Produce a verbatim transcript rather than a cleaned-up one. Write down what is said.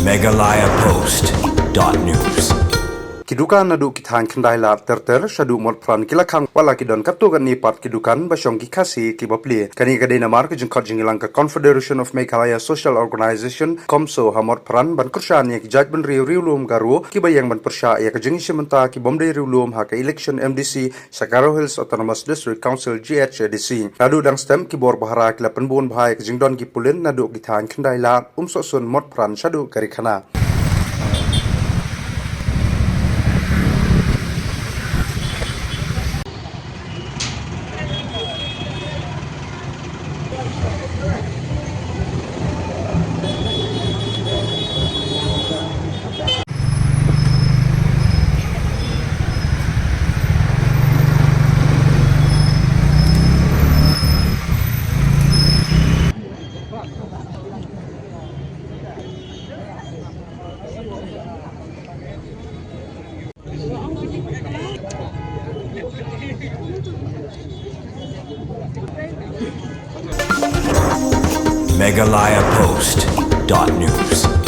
Meghalaya Post dot news. Ki dukan naduh ki thaiñ Khyndailad ter ter shaduh Motphran ki la khang wat la ki don katto katne pat ki dukan ba shong ki Khasi kiba plie. Kane ka dei namar ka jingkhot jingïalang ka Confederation of Meghalaya Social Organization, CoMSO, ha Motphran ban kyrshan ïa ki jaitbynriew riewlum Garo kiba ïeng ban pyrshah ïa ka jingïashim bynta ki bym dei riewlum ha ka election M D C sha Garo Hills Autonomous District Council, G H A D C. Naduh dang step ki bor ba hara ki la pynbun bha ïa ka jingdon ki pulit naduh ki thaiñ Khyndailad, Umsohsun, Motphran shaduh Garikhana. Meghalaya Post dot news.